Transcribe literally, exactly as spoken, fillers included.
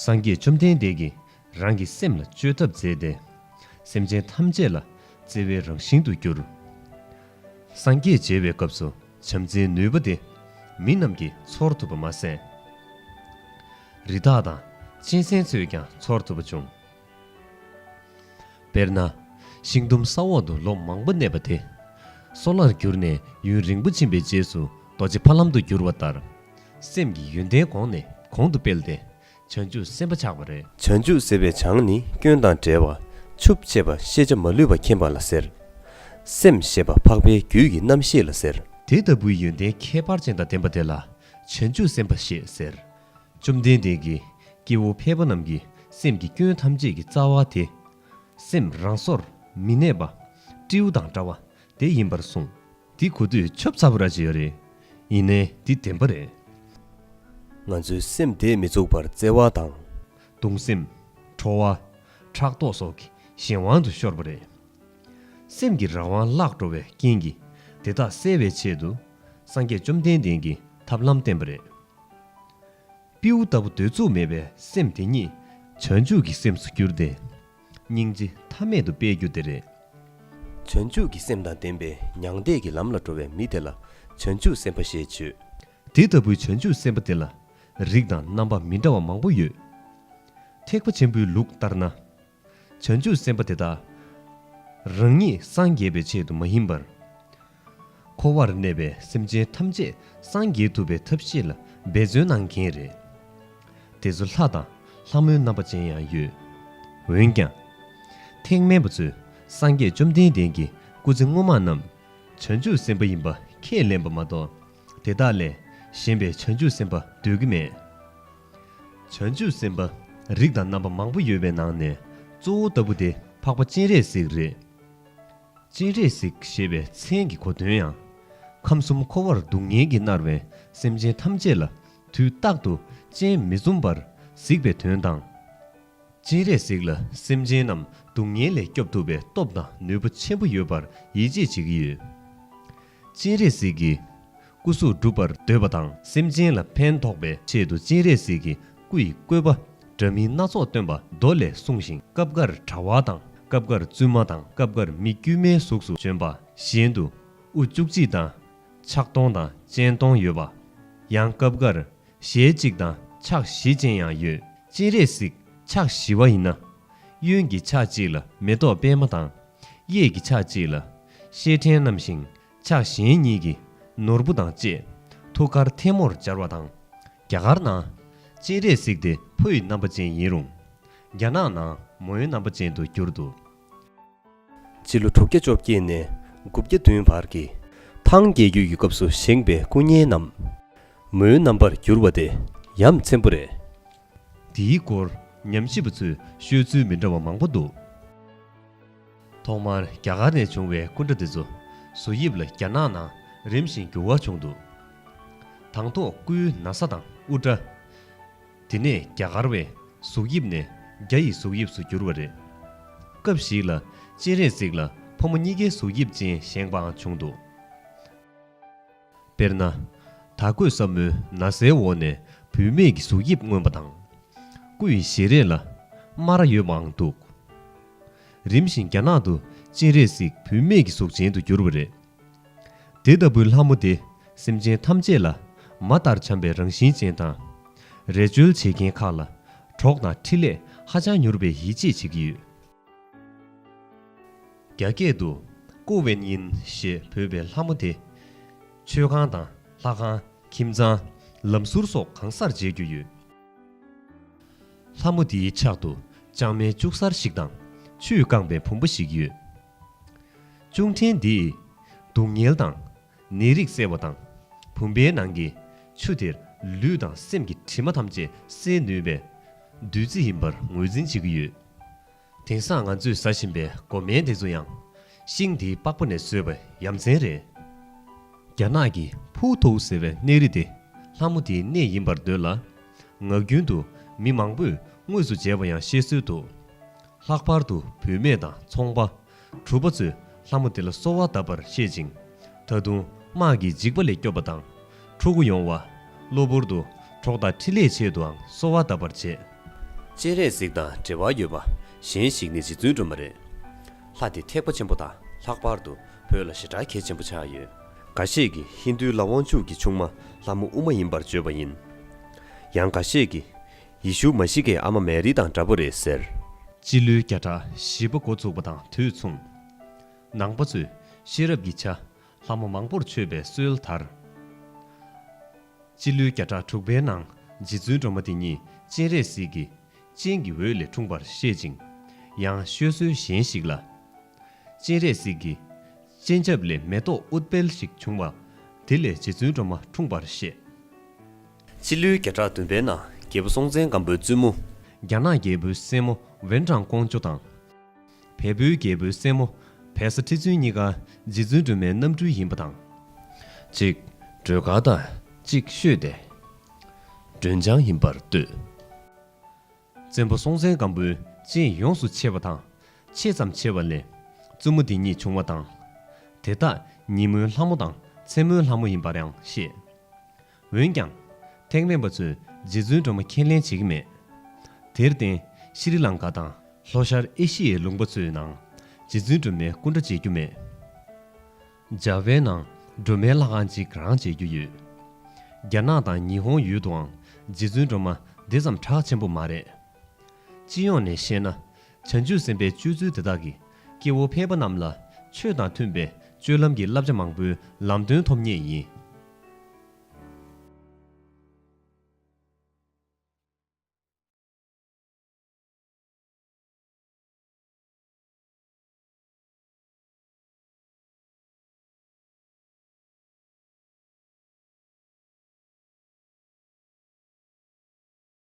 སངས་རྒྱས་བཅོམ་ལྡན་འདས་ཀྱིས་རང་གི་སེམས་ལ་བཅོས་ཐབས་མཛད་དེ། སེམས་ཅན་ཐམས་ཅད་ལ་བརྩེ་བའི་རང་བཞིན་དུ་གྱུར། སངས་རྒྱས་མཇལ་བའི་སྐབས་སུ་བྱམས་བརྩེའི་ནུས་པ་དེ་མི་རྣམས་ཀྱིས་ཚོར་ཐུབ་པ་མ་ཟད། རི་དྭགས་དང་གཅན་གཟན་ཚོས་ཀྱང་ཚོར་ཐུབ་པ་བྱུང་། དཔེར་ན། ཤིང་དུམ་ས་འོག་ཏུ་ལོ་མང་པོ་གནས་པ་དེ། སོལ་བར་གྱུར་ནས་ཡུན་རིང་པོ་ཕྱིན་པའི་རྗེས་སུ་རྡོ་རྗེ་ཕ་ལམ་དུ་གྱུར་བ་ལྟར། སེམས་ཀྱི་ཡོན་ཏན་གོང་ནས་གོང་དུ་སྤེལ་ཏེ། བྱང་ཆུབ་སེམས་དཔའ་ཆགས་པ་རེད། བྱང་ཆུབ་ཟེར་བའི་བྱང་ནི་སྐྱོན་དང་བྲལ་བ། ཆུབ་ཅེས་པ་ཤེས་བྱ་མ་ལུས་པ་མཁྱེན་པ་ལ་ཟེར། སེམས་ཞེས་པ་འཕགས་པའི་རྒྱུད་ཀྱི་རྣམ་ཤེས་ལ་ཟེར། དེ་ལྟ་བུའི་ཡོན་ཏན་ཁྱད་པར་ཅན་དང་ལྡན་པ་དེ་ལ་བྱང་ཆུབ་སེམས་དཔའ་ཞེས་ཟེར། བཅོམ་ལྡན་འདས་ཀྱིས་སྐྱེ་བོ་ཕལ་པ་རྣམས་ཀྱི་སེམས་ཀྱི་སྐྱོན་ཐམས་ཅད་ཀྱི་རྩ་བ་དེ། སེམས་རང་སོར་མི་གནས་པ། སྤྲེའུ་དང་འདྲ་བ་དེ་ཡིན་པར་གསུངས། འདི་གོ་དུས་ཆོབ་ཚ་པོ་ར་ཅིག་ཡོད་རེད། ཡིན་ནའི་འདི་བདེན་པ་རེད། ང་ཚོའི་སེམས་དེ་མི་ཚུགས་པར་བརྩེ་བ་དང་། གདུང་སེམས། ཁྲོ་བ། ཕྲག་དོག་སོགས་ཀྱི་གཞན་དབང་དུ་ཤོར་བ་རེད། སེམས་ཀྱི་རང་དབང་བརླག་འགྲོ་བའི་རྐྱེན་གྱིས་དེ་དག་སེལ་བའི་ཆེད་དུ། སངས་རྒྱས་བཅོམ་ལྡན་འདས་ཀྱིས་ཐབས་ལམ་བསྟན་པ་རེད། སྤྲེའུ་ལྟ་བུ་འདོད་ཚུགས་མེད་པའི་སེམས་དེ་ཉིད་བྱང་ཆུབ་ཀྱི་སེམས་སུ་བསྒྱུར་ཏེ། སྙིང་རྗེ་མཐའ་མེད་དུ་སྤེལ་རྒྱུ་དེ་རེད། བྱང་ཆུབ་ཀྱི་སེམས་དང་ལྡན་པའི་མྱང་འདས་ཀྱི་ལམ་ལ་འགྲོ་བའི་མི་དེ་ལ་བྱང་ཆུབ་སེམས་དཔའ་ཞེས་བརྗོད། དེ་ལྟ་བུའི་བྱང་ཆུབ་སེམས་དཔའ་དེ་ལ་རིགས་དང་རྣམ་པ་མི་འདྲ་བ་མང་པོ་ཡོད། ཐེག་པ་ཆེན་པོའི་ལུགས་ལྟར་ན། བྱང་ཆུབ་སེམས་དཔའ་དེ་དག་རང་ཉིད་སངས་རྒྱས་པའི་ཆེད་དུ་མ་ཡིན་པར། འཁོར་བར་གནས་པའི་སེམས་ཅན་ཐམས་ཅད་སངས་རྒྱས་ཐུབ་པའི་ཐབས་ཤེས་ལ་འབད་བརྩོན་གནང་མཁན་རེད། དེ་ཚོ་ལྷ་དང་ལྷ་མོའི་རྣམ་པ་ཅན་ཡང་ཡོད། འོན་ཀྱང་། ཐེག་དམན་པ་ཚོས་སངས་རྒྱས་བཅོམ་ལྡན་འདས་ཀྱི་སྐུ་ཚེ་སྔོན་མ་རྣམས་བྱང་ཆུབ་སེམས་དཔའ་ཡིན་པ་ཁས་ལེན་པ་མ་གཏོགས། དེ་དག་ལས་གཞན་པའི་བྱང་ཆུབ་སེམས་དཔའ་འདོད་ཀྱི་མེད། བྱང་ཆུབ་སེམས་དཔའ་རིགས་དང་རྣམ་པ་མང་པོ་ཡོད་པའི་ནང་ནས་གཙོ་བོ་ལྟ་བུ་དེ་འཕགས་པ་སྤྱན་རས་གཟིགས་རེད། སྤྱན་རས་གཟིགས་ཞེས་པའི་མཚན་གྱི་གོ་དོན་ཡང་། ཁམས་གསུམ་འཁོར་བར་སྡུག་བསྔལ་གྱིས་མནར་བའི་སེམས་ཅན་ཐམས་ཅད་ལ་དུས་རྟག་ཏུ་སྤྱན་མི་འཛུམ་པར་གཟིགས་པའི་དོན་དང་། སྤྱན་རས་གཟིགས་ལ་སེམས་ཅན་རྣམས་སྡུག་བསྔལ་ལས་སྐྱོབ་ཐུབ་པའི་སྟོབས་དང་ནུས་པ་ཆེན་པོ་ཡོད་པར་ཡིད་ཆེས་བྱེད་ཀྱི་ཡོད། སྤྱན་རས་གཟིགས་ཀྱི་སྐུ་གཟུགས་སྒྲུབ་པར་འདོད་པ་དང་སེམས་ཅན་ལ་ཕན་ཐོགས་པའི་ཆེད་དུ་སྤྱན་རས་གཟིགས་ཀྱི་སྐུ་ཡི་བཀོད་པ་འདྲ་མིན་སྣ་ཚོགས་སྟོན་པ་མདོ་ལས་གསུངས་ཤིང་། སྐབས་འགར་དྲ་བ་དང་སྐབས་འགར་བཙུན་མ་དང་སྐབས་འགར་མི་དཀྱུས་མའི་གཟུགས་སུ་བྱོན་པ། གཞན་དུ་དབུ་བཅུ་གཅིག་དང་ཕྱག་སྟོང་དང་སྤྱན་སྟོང་ཡོད་པ། ཡང་སྐབས་འགར་ཞལ་གཅིག་དང་ཕྱག་བཞི་ཅན་ཡང་ཡོད། སྤྱན་རས་གཟིགས་ཕྱག་བཞི་པ་ཡིན་ན། གཡོན་གྱི་ཕྱག་གཅིག་ལ་མེ་ཏོག་པད་མ་དང་། གཡས་ཀྱི་ཕྱག་གཅིག་ལ་ཤེལ་ཕྲེང་བསྣམས་ཤིང་ཕྱག་གཞན་གཉིས་ཀྱིས་ནོར་བུ་དང་བཅས་ཐུགས་ཀར་ཐལ་མོར་སྦྱར་བ་དང་། རྒྱ་གར་ནང་སྤྱན་རས་གཟིགས་དེ་ཕོ་ཡི་རྣམ་པ་ཅན་ཡིན་རུང་། རྒྱ་ནག་ནང་མོའི་རྣམ་པ་ཅན་དུ་གྱུར་འདུག། སྤྱི་ལོ་དྲུག་བརྒྱ་བཅོ་བརྒྱད་ནས་དགུ་བརྒྱ་བདུན་བར་གྱི་ཐང་རྒྱལ་རྒྱུད་ཀྱི་སྐབས་སུ་བཞེངས་པའི་སྐུ་བརྙན་ནམ། མོའི་རྣམ་པར་གྱུར་པ་དེ་ཡ་མཚན་པོ་རེད། འདིའི་སྐོར་ཉམས་ཞིབ་པ་ཚོས་ཤོད་ཚུལ་མི་འདྲ་བ་མང་པོ་འདུག། ཐོག་མར་རྒྱ་གར་ནས་བྱུང་བའི་སྐུ་འདྲ་དེ་ཚོ་བཟོ་དབྱིབས་ལ་རྒྱ་ནག་ནང་རིམ་བཞིན་འགྱུར་བ་བྱུང་འདུག། དང་ཐོག་སྐུའི་ན་བཟའ་དང་དབུ་སྐྲ། དེ་ནས་རྒྱ་གར་བའི་གཟུགས་དབྱིབས་ནས་རྒྱ་ཡི་གཟུགས་དབྱིབས་སུ་གྱུར་བ་རེད། སྐབས་ཤིག་ལ་སྤྱན་རས་གཟིགས་ལ་ཕོ་མོ་གཉིས་ཀའི་གཟུགས་དབྱིབས་ཅན་བཞེངས་པའང་བྱུང་འདུག། དཔེར་ན། དར་གོས་སྲབ་མོའི་ན་བཟའི་འོག་ནས་བུད་མེད་ཀྱི་གཟུགས་དབྱིབས་མངོན་པ་དང་། སྐུ་ཡི་ཞལ་རས་ལ་སྨ་ར་ཡོད་པའང་འདུག། རིམ་བཞིན་རྒྱ་ནག་ཏུ་སྤྱན་རས་གཟིགས་བུད་མེད་ཀྱི་གཟུགས་ཅན་དུ་གྱུར་པ་རེད། དེ་ལྟ་བུའི་ལྷ་མོ་དེ་སེམས་ཅན་ཐམས་ཅད་ལ་མ་ལྟར་བྱམས་པའི་རང་བཞིན་ཅན་དང་། རེ་བཅོལ་བྱེད་མཁན་ཁག་ལ་གྲོགས་དང་འཕྲིན་ལས་ཧ་ཅང་མྱུར་བའི་ཡིད་ཆེས་བྱེད་ཀྱི་ཡོད། རྒྱ་སྐད་དུ་ཀོ་ཝེན་ཡིན་ཞེས་འབོད་པའི་ལྷ་མོ་དེ། མཆོད་ཁང་དང་ལྷ་ཁང་། ཁྱིམ་ཚང་། ལམ་ཟུར་སོགས་གང་སར་མཇལ་རྒྱུ་ཡོད། ལྷ་མོ་འདིའི་ཕྱག་ཏུ་ལྕང་མའི་ལྕུག་གཟར་ཞིག་དང་ཆུས་བཀང་པའི་བུམ་པ་ཞིག་ཡོད། ལྕུག་ཕྲན་འདིས་སྡུག་བསྔལ་དང་ནད་རིགས་སེལ་བ་དང་། བུམ་པའི་ནང་གི་ཆུ་དེར་ལུས་དང་སེམས་ཀྱི་དྲི་མ་ཐམས་ཅད་སེལ་ནུས་པའི་བདུད་རྩི་ཡིན་པར་ངོས་འཛིན་བྱེད་ཀྱི་ཡོད། དེང་སང་ང་ཚོས་ཟ་བཞིན་པའི་སྒོ་སྨན་དེ་ཚོ་ཡང་ཤིང་འདིའི་པགས་པ་ནས་བཟོས་པ་ཡ་མཚན་རེད། རྒྱ་ནག་གི་ཕུའུ་ཐོའུ་ཟེར་བའི་གནས་རི་དེ་ལྷ་མོ་དེའི་གནས་ཡིན་པར་འདོད་ལ། ངག་རྒྱུན་དུ་མི་མང་པོས་དངོས་སུ་མཇལ་བ་ཡང་བཤད་སྲོལ་འདུག། ལྷག་པར་དུ་བུད་མེད་དང་ཚོང་པ། གྲུ་པ་ཚོས་ལྷ་མོ་དེ་ལ་གསོལ་བ་གདབ་པར་བཤད་ཅིང་། ད་དུང་དམག་གི་འཇིགས་པ་ལས་སྐྱོབ་པ་དང་། ཕྲུ་གུ་ཡོང་བ། གློ་བུར་དུ་གྲོགས་དང་འཕྲིན་ལས་ཆེད་དུའང་གསོལ་བ་གདབ་པར་བྱེད། སྤྱན་རས་གཟིགས་དང་འབྲེལ་བ་ཡོད་པ་གཞན་ཞིག་ནི་རྗེ་བཙུན་སྒྲོལ་མ་རེད། ལྷ་དེ་ཐེག་པ་ཆེན་པོ་དང་ལྷག་པར་དུ་བོད་ལ་ཞེ་དྲག་གལ་ཆེན་པོ་ཆགས་ཡོད། འགའ་ཤས་ཀྱིས་ཧིན་རྡུའི་ལྷ་དབང་ཕྱུག་གི་ཆུང་མ་ལྷ་མོ་ཨུ་མ་ཡིན་པར་བརྗོད་པ་ཡིན། ཡང་འགའ་ཤས་ཀྱིས་ཡེ་ཤུ་མ་ཤི་ཀའི་ཨ་མ་མེ་རི་དང་འདྲ་པོ་རེད་ཟེར། སྤྱི་ལོའི་བརྒྱ་ཕྲག་བཞི་པ་འགོ་ཚུགས་པ་དང་དུས་མཚུངས། ནང་པ་ཚོས་ཤེས་རབ་ཀྱི་ཆ་ལྷ་མོ་མང་པོར་མཆོད་པའི་སྲོལ་དར། སྤྱི་ལོའི་བརྒྱ་ཕྲག་དྲུག་པའི་ནང་རྗེ་བཙུན་སྒྲོལ་མ་དེ་ཉིད་སྤྱན་རས་གཟིགས་ཀྱི་སྤྱན་གྱི་འོད་ལས་འཁྲུངས་པར་བཤད་ཅིང་། ཡང་ཤོད་སྲོལ་གཞན་ཞིག་ལ། སྤྱན་རས་གཟིགས་ཀྱི་སྤྱན་ཆབ་ལས་མེ་ཏོག་ཨུཏྤལ་ཞིག་བྱུང་བ་དེ་ལས་རྗེ་བཙུན་སྒྲོལ་མ་འཁྲུངས་པར་བཤད། སྤྱི་ལོའི་བརྒྱ་ཕྲག་བདུན་པའི་ནང་རྒྱལ་པོ་སྲོང་བཙན་སྒམ་པོའི་བཙུན་མོ། རྒྱ་ནག་རྒྱལ་པོའི་སྲས་མོ་ཝེན་ཀྲང་ཀོང་ཇོ་དང་། བལ་པོའི་རྒྱལ་པོའི་སྲས་མོ་བེ་ས་ཁྲི་བཙུན་གཉིས་ཀ་རྗེ་བཙུན་སྒྲོལ་མའི་རྣམ་སྤྲུལ་ཡིན་པ་དང་། གཅིག་སྒྲོལ་དཀར་དང་གཅིག་བཤོས་ཏེ། སྒྲོལ་ལྗང་ཡིན་པར་འདོད། བཙན་པོ་སྲོང་བཙན་སྒམ་པོའི་སྤྱན་ཡོངས་སུ་ཆེ་བ་དང་། ཆེ་ཙམ་ཆེ་བ་ལས་བཙུན་མོ་འདི་ཉིད་བྱུང་བ་དང་། དེ་དག་ཉིན་མོའི་ལྷ་མོ་དང་མཚན་མོའི་ལྷ་མོ་ཡིན་པར་ཡང་བཤད། འོན་ཀྱང་། ཐེག་དམན་པ་ཚོས་རྗེ་བཙུན་སྒྲོལ་མ་ཁས་ལེན་བྱེད་ཀྱི་མེད། དེར་བརྟེན་ཤྲི་ལང་ཀ་དང་ལྷོ་ཤར་ཨེ་ཤི་ཡའི་ལུང་པ་ཚོའི་ནང་རྗེ་བཙུན་སྒྲོལ་མའི་སྐུ་འདྲ་མཇལ་རྒྱུ་མེད། ཇ་ཝའི་ནང་སྒྲོལ་མའི་ལྷ་ཁང་གཅིག་རང་མཇལ་རྒྱུ་ཡོད། རྒྱ་ནག་དང་ཉི་ཧོང་ཡུལ་དུའང་རྗེ་བཙུན་སྒྲོལ་མ་དེ་ཙམ་གྲགས་ཆེན་པོ་མ་རེད། སྤྱི་ཡོངས་ནས་བཤད་ན། བྱང་ཆུབ་སེམས་དཔའི་སྤྱོད་ཚུལ་དེ་དག་གིས་སྐྱེ་བོ་ཕལ་པ་རྣམས་ལ་ཆོས་དང་མཐུན་པའི་སྤྱོད་ལམ་གྱི་བསླབ་བྱ་མང་པོའི་ལམ་སྟོན་ཐོབ་ངེས་ཡིན།